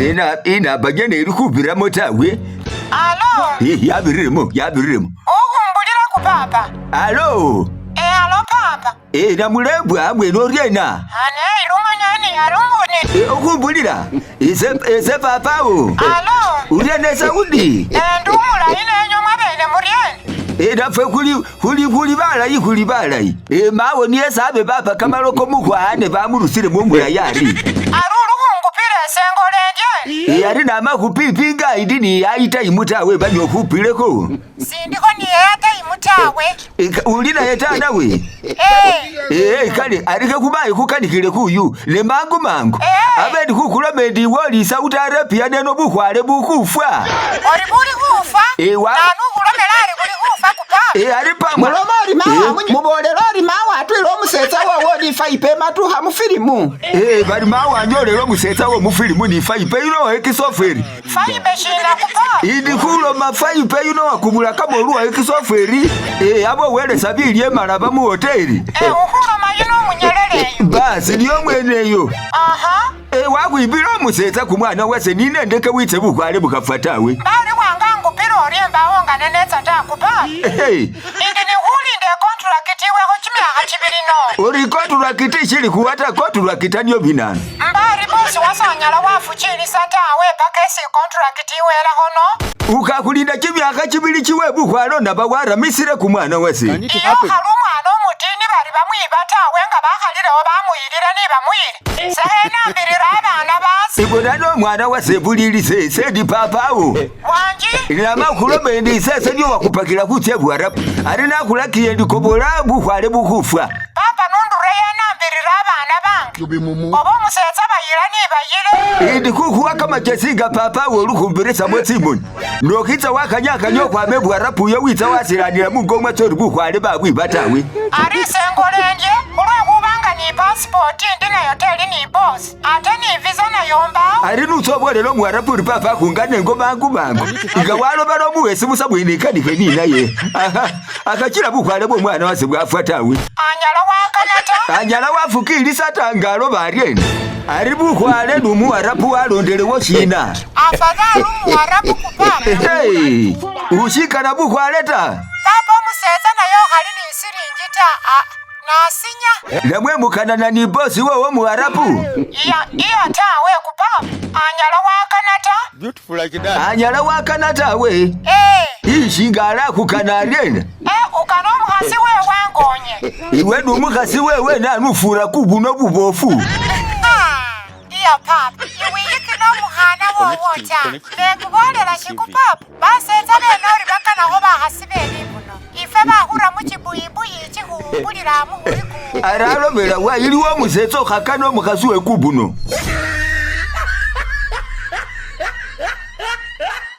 Ina inamba nyene ili khubiramo tawe. Alo, Eh, Yabiriremo, yabiriremo. ukhumbulila ku papa. Alo. E alo papa. Eh, namulembwa mwene oryena. Ane ilumanyani alunguni. Eh, ukhumbulila. Ise ise papawo. Alo. Uryena Saudi. E ndumulayi nenyo mwabene muryene. Eh, naffe khuli khuli khuli balayi khuli balayi. Eh, mawo niye sabe papa kamaloko mukhwane bamurusile mumulayi ari. Ari ulukhungupila esengole endye. Eh, ari namakhupipinga indi ni ayitayimu tawe banyokhupilekho. Sindikho ni airtime tawe. Eh, uli naye ta nawe. Eh. Ee, kale alike kumayi kukanikile kuyu ne mangu mangu Eh. abe ndi khukuloma endi woli Saudi Arabia neno bukhwale bukhufwa Ori buli khufa. Eh, Nanu khulomela ari buli khufa ku papa. Eh, ari pamwe Muloma ori mawa mubolele ori mawa atwile omusetsa wowo ni faipe matukha mufilimu. Eh, bali mawanyolela omusetsa wo mufilimu ni faipe yuno ekisoferi Faibe shina ku papa. indi khuloma faipe yuno wakubula kamolu ekisoferi Eh, abo welesa bilye malaba muhoteli Eh, ukhuloma yuno omunyelele eyo. basi niyo mweneyo Aha. Eh, wakhwibila omusetsa kumwana wase ninendeke witse bukhwale bukhafwa tawe Mbali wanga ngupila orye mbawo nga nenetsa ta ku papa. Hey. Indi nikhulinda ekonturakiti iwekho chimyakha chibili no. ori koturakiti ishili khuwa ta koturakita niyo binana Mbari bosi wasanyala wafuchilisa tawe paka esi kontrakiti iwelakho no. ukakhulinda chimyakha chibili chiwe bukhwalo naba waramisile kumwana wase Iyo khali umwana omutini bari bamwiba tawe nga bakhalilewo bamuyilile ni bamuyile. Sekhenambilila abana basi. ibonano omwana wase bulilise sendi papawo Wanji? namakhuloma endi isese niyo wakhupakila khutsa buharabu ari nakhulakiye ndi kobola bukhwale bukhufwa Papa nundure yenambilila abana bange. Oba omusetsa bayila ni bayile. indi khukhuwa kamachesi nga papawo olukhumbirisamwo tsimoni nokhitsa wakhanyakhanya okhwama ebuharabu uyo witsa wasilanila mungo mwatsa ori bukhwale babwiba tawe Ari sengola endye khulwekhubanga ni pasipoti indi nayo teli ni bosi ate ni visa nayo mbawo. ari nutsobolela omuharabu uri papa akhungane engo mangu mangu nga waloba nomuwesi busa bwene ikanikhe ninaye Aha, akhachila bukhwale bwomwana wase bwafwa tawe Anyala wakana ta. anyala wafukilisa ta nga aloba aryene ari bukhwale numuharabu walondelewo shina Afadhali umuwarabu ku papa. Hey, ushikana bukhwale ta Papa omusetsa naye okhali ni silingi ta. Ah, nasinya. namwe mukanana ni bosi wowo muharabu Iya iya tawe ku papa. Anyala wakana ta. Beautiful like that. anyala wakana tawe Eh, ishinga alakhukana aryene eh ukana omukhasi wewe wangonye. iwe numukhasi wewe nanufura kubuno bubofu Ah, iya papa. Iwiyikina omukhana wowo ta. Nekubolela shiku papa. Basetsa bene ori bakanakho bakhasi bene buno. Ife bakhura muchibuyibuyi chikhuwumbulila mukhuli ku. aralomela wa iliwo omusetsa okhakana omukhasi we kubuno.